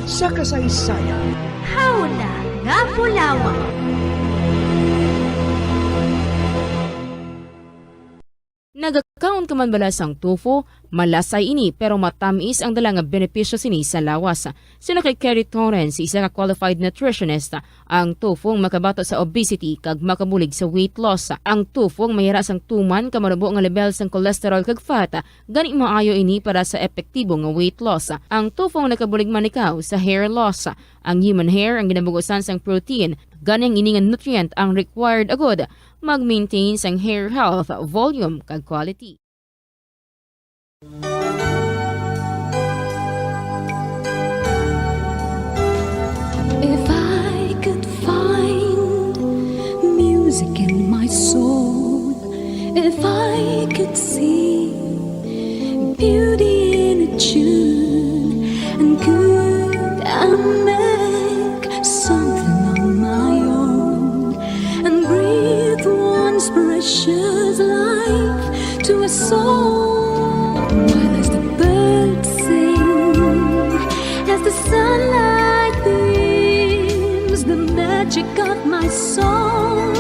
sa kasaysayan. Hawla nga bulawan. Nagakaon ka man bala sang tofu? Malasay ini, pero matamis ang dala nga benepisyo sini sa lawas. Suno kay Kerry Torrens, isa ka qualified nutritionist, ang tofu ang makabato sa obesity kag makabulig sa weight loss. Ang tofu ang mayara sang tuman ka manubo nga level sang cholesterol kag fat, gani maayo ini para sa epektibo nga weight loss. Ang tofu ang nakabulig man ikaw sa hair loss. Ang human hair ang ginabugusan sang protein, gani ang ini nga nutrient ang required agud mag-maintain sang hair health, volume, kag quality. If I could find music in my soul, if I could see beauty in a tune, and could I make something on my own and breathe once precious life to a soul. While as the birds sing, as the sunlight beams, the magic of my song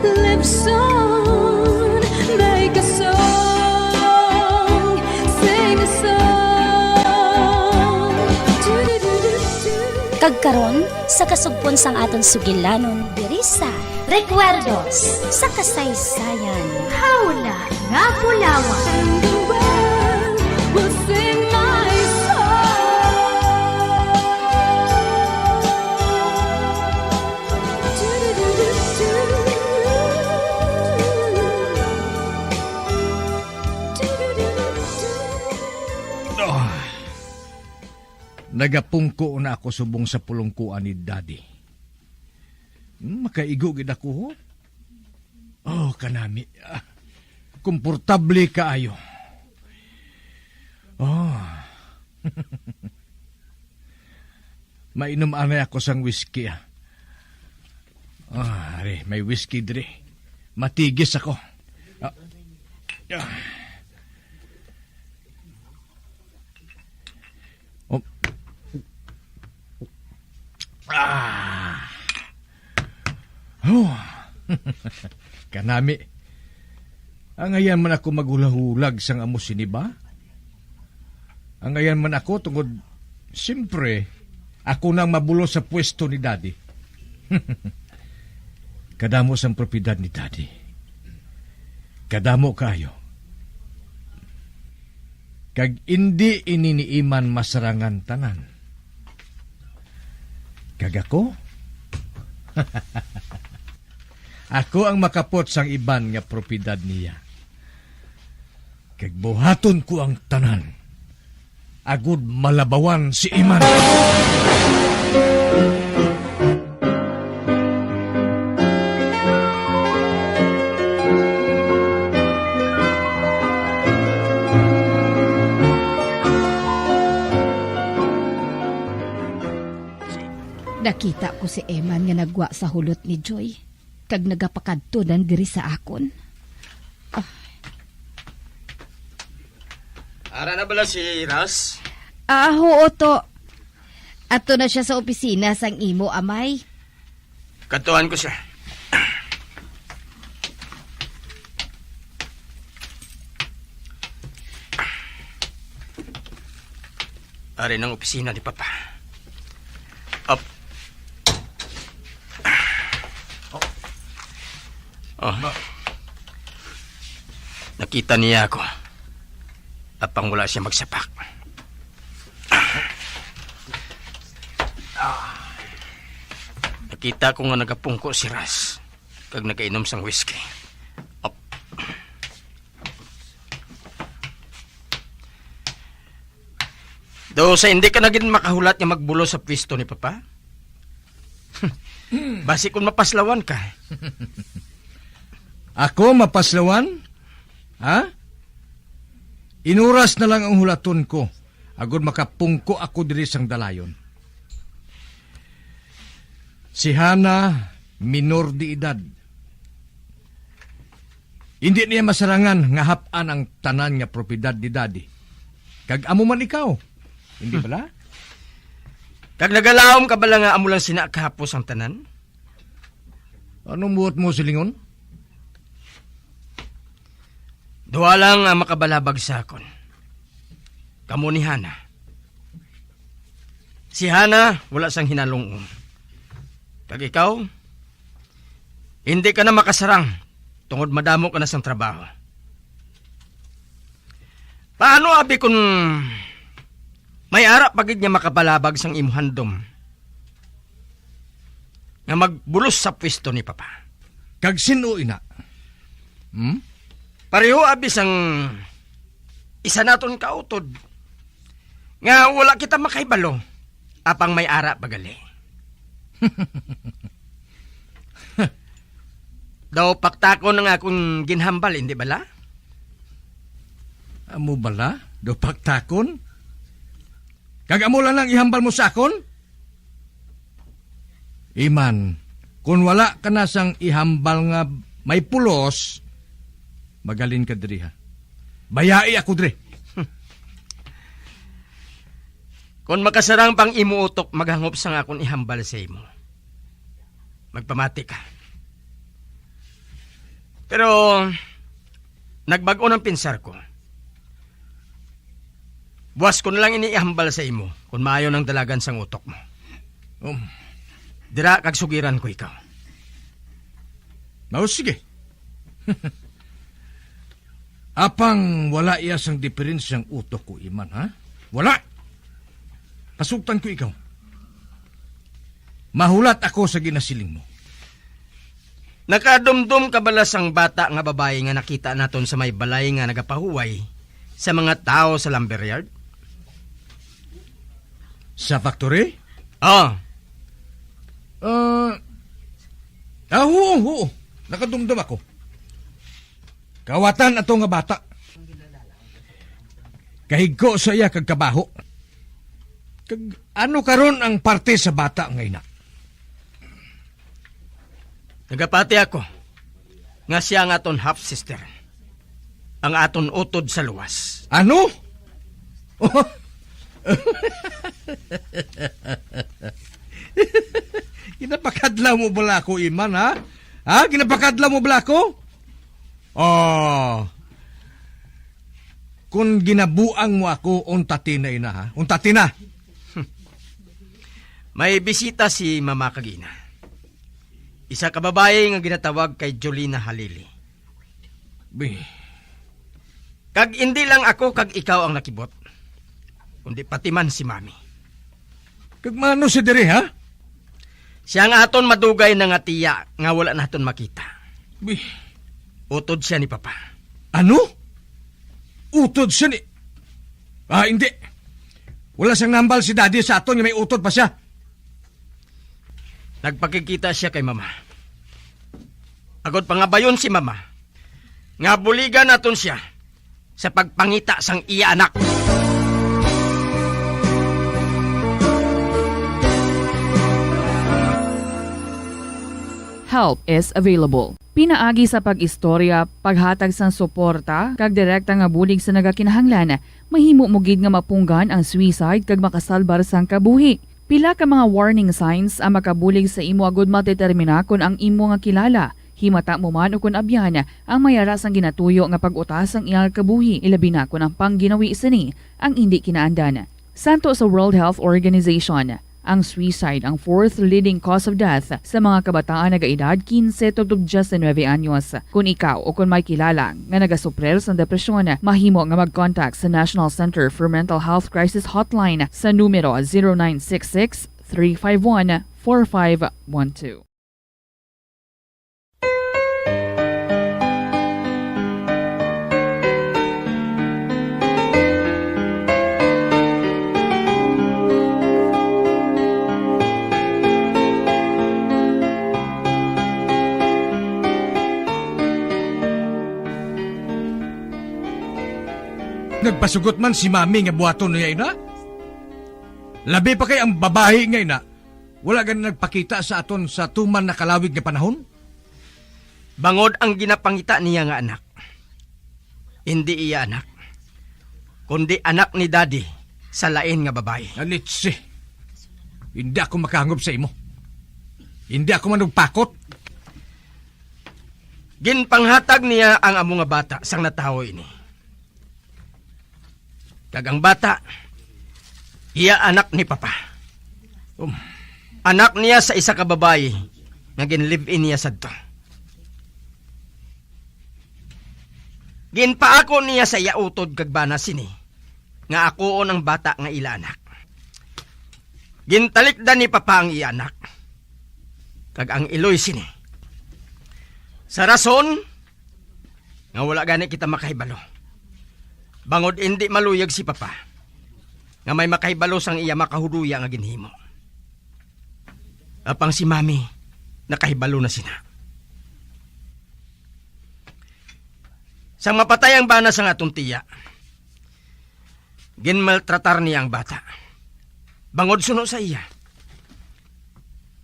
lives on. Make a song, sing a song. Kag karon, sa kasugpon sang aton sugilanon diri sa Recuerdos sa kasaysayan. Hawla nga bulawan. Ah, nagapungko na ako subong sa pulungkuan ni Daddy. Makaigo gid ako, ho. Oh, kanami. Ah, komportable kaayo. Oh. Mainom anay ako sang whisky, ah. Ah, ari, may whisky diri. Matigis ako. Ah. Ah. Oh. Ah. Oh. Kanami. Angayan man ako maghulahulag sang amo sini ba? Angayan man ako tungod, siyempre, ako nang mabulos sa pwesto ni Daddy. Kadamo sang propiedad ni Daddy. Kadamo kaayo. Kag indi ini ni Iman masarangan tanan. Kag ako? Ako ang makapot sang iban nga propiedad niya. Kag buhaton ko ang tanan, agud malabawan si Iman. Nakita ko si Eman nga nagwa sa hulot ni Joy, kag nagapakadto na diri sa akon. Ah. Ara na bala si Ras? Ah, huo, to. Ato na siya sa opisina sang imo amay. Kadtuan ko siya. Ari nang opisina ni Papa. Up. Oh. Nakita niya ako. Apang wala siya magsapak. Nakita ko nga nagapungko si Ras kag nagainom sang whisky. Up. Do sa hindi ka na gid makahulat nga magbulos sa pwesto ni Papa? Basi kung mapaslawan ka. Ako mapaslawan? Ha? Inuras na lang ang hulaton ko, agod makapungko ako diri sang dalayon. Si Hana, minor de edad. Indi niya masarangan nga hap-an ang tanan nga propiedad ni Daddy. Kag amo man ikaw, hindi bala? Kag nagalaom ka bala nga amo lang sina kahapos ang tanan? Anong buot mo silingon? Duha lang ang makabalabag sa akon. Kamo ni Hana. Si Hana, wala sang hinalong-on. Kag ikaw, hindi ka na makasarang tungod madamo ka na sang trabaho. Paano abi kun may ara pa gid nga makabalabag sang imo handom nga magbulos sa pwesto ni Papa? Kag sin-o ina? Hmm? Pareho abi sang isa naton kautod nga wala kita makahibalo apang may ara pa gali. Daw paktakon ang akon ginhambal, hindi bala? Amo bala? Daw paktakon? Kag amo lang ang ihambal mo sa akon? Iman, kon wala ka na sang ihambal nga may pulos, magalin ka diri, ha. Bayai ako diri. Kon makasarang pang imo utok maghangop sang akon ihambal sa imo, magpamati ka. Pero nagbag-o ang pinsar ko. Buas ko na lang ini ihambal sa imo, kon maayo nang dalagan sang utok mo. Um, dira kag sugiran ko ikaw. O, sige. Apang wala iya sang diferensyang utok ko, Iman, ha? Wala! Pasugtan ko ikaw. Mahulat ako sa ginasiling mo. Nakadumdom ka bala sang bata nga babayi nga nakita naton sa may balay nga nagapahuway sa mga tawo sa lumber yard? Sa factory? Ah. Ah, ah, oo, oo. Nakadumdom ako. Kawatan ato nga bata. Kahigko sa iya kag kabaho. Kag ano karon ang parte sa bata nga ina? Nagapati ako nga siya ang aton half sister, ang aton utod sa luwas. Ano? Ginapakadlaw mo bala ako, Iman, ha? Ha? Ginapakadlaw mo bala ako? Oh. Kung ginabuang mo ako, unta ti na, ina, ha? Unta ti na. May bisita si Mama kag Ina. Isa ka babayi nga ginatawag kay Jolina Halili. Bi. Kag indi lang ako kag ikaw ang nakibot, kundi pati man si Mami. Kag maano si diri, ha? Siya nga aton madugay na nga tiya nga wala naton makita. Bi. Utod siya ni Papa. Ano? Utod siya ni... Ah, hindi. Wala siyang nambal si Daddy sa aton nga may utod pa siya. Nagpakigkita siya kay Mama. Agod pangabayon si Mama nga buligan naton siya sa pagpangita sang iya anak. Help is available. Pinaagi sa pag-istorya, paghatag sang suporta, kag direkta nga bulig sa nagakinahanglan, mahimo mo gid nga mapunggan ang suicide kag makasalbar sang kabuhi. Pila ka mga warning signs ang makabulig sa imo agud madetermina kon ang imo nga kilala, himata mo man ukon abyan, ang may ara sang ginatuyo nga pag-utas sang iyang kabuhi, ilabi na kon ang pangginawi sini ang indi kinaandan. Santo sa World Health Organization, ang suicide ang fourth leading cause of death sa mga kabataan nagaedad quince tubtob diyes nuebe anyos. Kon ikaw o kon may kilala nga nagasuprir sang depresyon, mahimo nga mag-contact sa National Center for Mental Health Crisis Hotline sa numero zero nine six six, three five one, four five one two. Nagpasugot man si Mami nga buhaton niya ina. Labi pa kay ang babayi nga ina, wala gani nagpakita sa aton sa tuman nakalawig nga panahon. Bangod ang ginapangita niya nga anak, indi iya anak, kundi anak ni Daddy sa lain nga babayi. Anitsi, hindi ako makahangop sa imo. Hindi ako manugpakot. Ginpanghatag niya ang amo nga bata sang natawo ini. Kag ang bata, iya anak ni Papa. Um, anak niya sa isa ka babayi nga gin-live-in niya sadto. Ginpaako niya sa iya utod kag bana sini nga akuon ang bata nga ila anak. Gintalikdan ni Papa ang iya anak kag ang iloy sini, sa rason nga wala gani kita makahibalo, bangod indi maluyag si Papa nga may makahibalo sang iya makahuduya nga ginhimo. Apang si Mami nakahibalo na sina. Sang mapatay ang bana sang aton tiya, ginmaltratar niya ang bata. Bangod suno sa iya,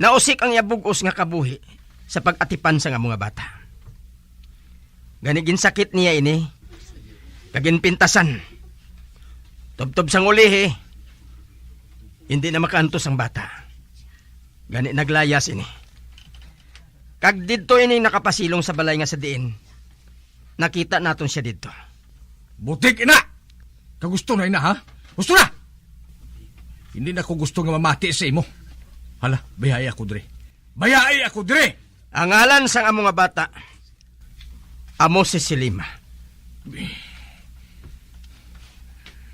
nausik ang iya bug-os nga kabuhi sa pag-atipan sang amo nga bata. Gani ginsakit niya ini, kag ginpintasan. Tubtob sang ulihi, hindi na makaantos ang bata. Gani naglayas ini. Kag didto ini nakapasilong sa balay nga sa diin nakita naton siya didto. Butig ina! Kagusto na ina, ha? Gusto na! Hindi na ko gusto nga mamati sa imo. Hala, bayai ako diri. Bayai ako diri! Ang ngalan sang amo nga bata, amo si Selima.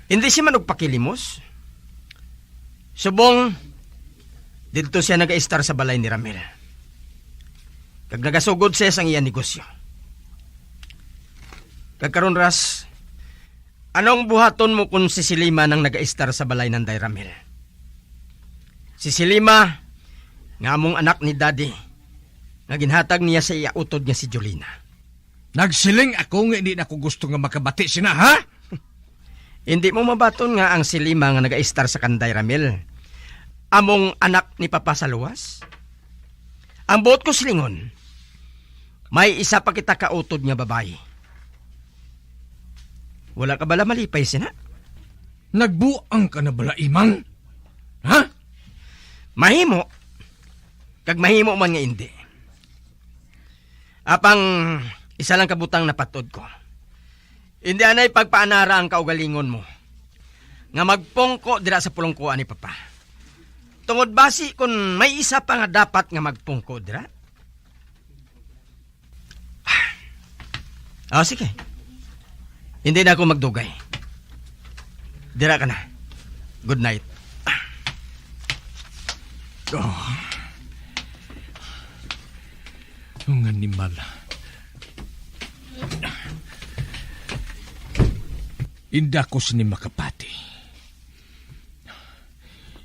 Hindi siya man og pakilimos. Subong, didto siya nagaistar sa balay ni Ramil. Kag nagasugod siya sang iya negosyo. Kag karon, Ras, anong buhaton mo kon si Selima nang nagaistar sa balay nanday Ramil? Si Selima, nga among anak ni Daddy, nga ginhatag niya sa iya utod nga si Jolina. Nagsiling ako nga hindi na ko gusto nga makabati sina, ha? Hindi mo mabaton nga ang Selima nga nagaistar sa kanday Ramil, among anak ni Papa sa luwas? Ang buot ko silingon, may isa pa kita kautod nga babayi. Wala ka bala malipay sina? Nagbuang ka na bala, Iman? Ha? Mahimo, kag mahimo man nga indi. Apang isa lang ka butang napatod ko. Indi anay pagpaanara ang kaugalingon mo nga magpungko dira sa pulongkoan ni Papa. Tungod basi kun may isa pa nga dapat nga magpungko dira? Ah, sige. Hindi na ako magdugay. Dira ka na. Good night. Oh. Ang animal. Inda ko sini makapati.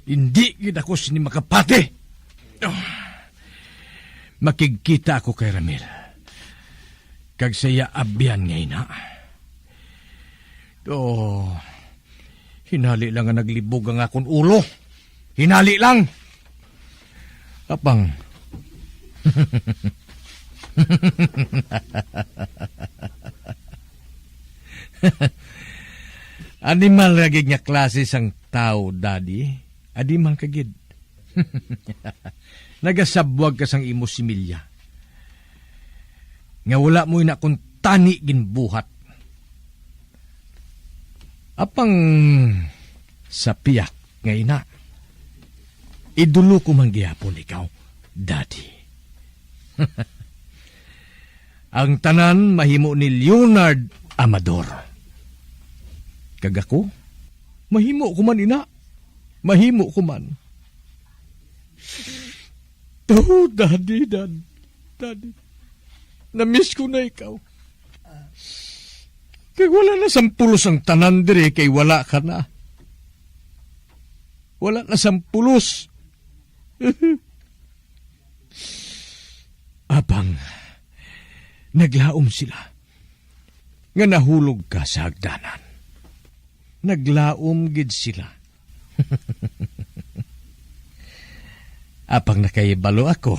Hindi gid ako sini makapati. Makigkita ako kay Ramil kag sa iya abyan nga ina. Oh, hinali lang nga naglibog ang akon ulo. Hinali lang. Apang. Animal ra gid nga klase sang tawo, Daddy. Animal ka gid. Nagasabwag ka sang imo similya nga wala mo ina kuntani ginbuhat. Apang sa piyak nga ina, idolo ko man gihapon ikaw, Daddy. Ang tanan mahimo ni Leonard Amador. Kag ako, mahimo ko man ina. Mahimo ko man. Oh, Daddy, Dad, Daddy. Namiss ko na ikaw. Kay wala na sang pulos ang tanan diri kay wala ka na. Wala na sang pulos. Apang, naglaom sila nga nahulog ka sa hagdanan. Naglaom gid sila. Apang nakahibalo ako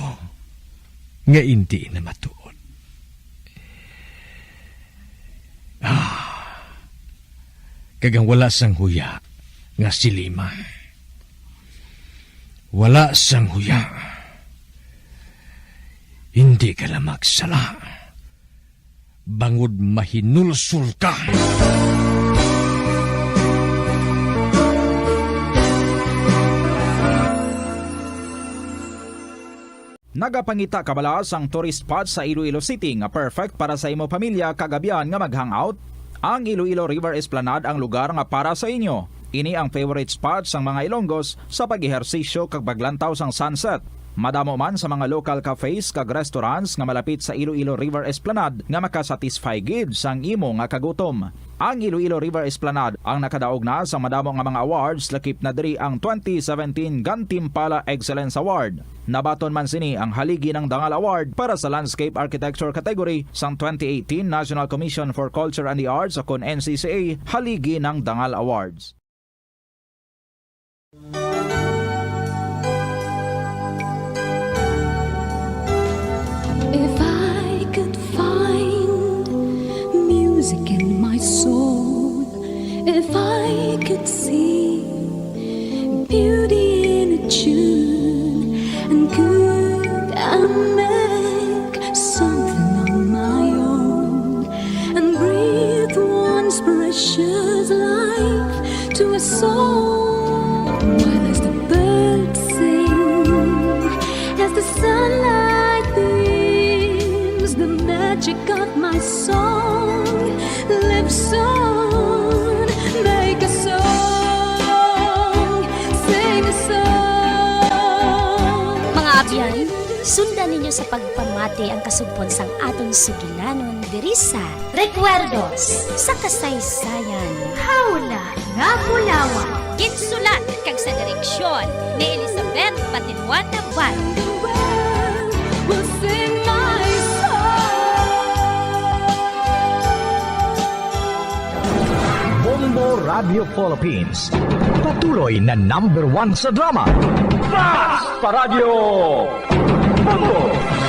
nga indi na matuod. Ah, kag ang wala sang huya nga si Lima. Wala sang huya. Hindi ka na magsala. Bangod mahinulsol ka. Nagapangita ka bala sang tourist spot sa Iloilo City nga perfect para sa imo pamilya kag abyan nga mag-hangout? Ang Iloilo River Esplanade ang lugar nga para sa inyo. Ini ang favorite spot sang mga Ilonggos sa pag-ehersisyo kag paglantaw sang sunset. Madamo man sa mga local cafes kag restaurants nga malapit sa Iloilo River Esplanade nga makasatisfy gid sang imo nga kagutom. Ang Iloilo River Esplanade ang nakadaog na sa madamo nga mga awards, lakip na diri ang twenty seventeen Gantimpala Excellence Award. Nabaton man sini ang Haligi ng Dangal Award para sa Landscape Architecture category sang twenty eighteen National Commission for Culture and the Arts o kon N C C A Haligi ng Dangal Awards. If I could find music in my soul, if I could see beauty in a tune, and could I make something on my own and breathe once precious life to a soul? Why does the bird sing as the sunlight beams? Song, live song, make a song, sing a song. Mga abyan, sundan ninyo sa pagpamati ang kasugpon sang aton sugilanon diri sa Recuerdos sa Kasaysayan. Hawla nga Bulawan. Ginsulat kag sa direksyon ni Elizabeth Patinuan Navarro. Will sing my song. Bombo Radio Philippines. Patuloy na number one sa drama. Fast pa Radyo! Bombo!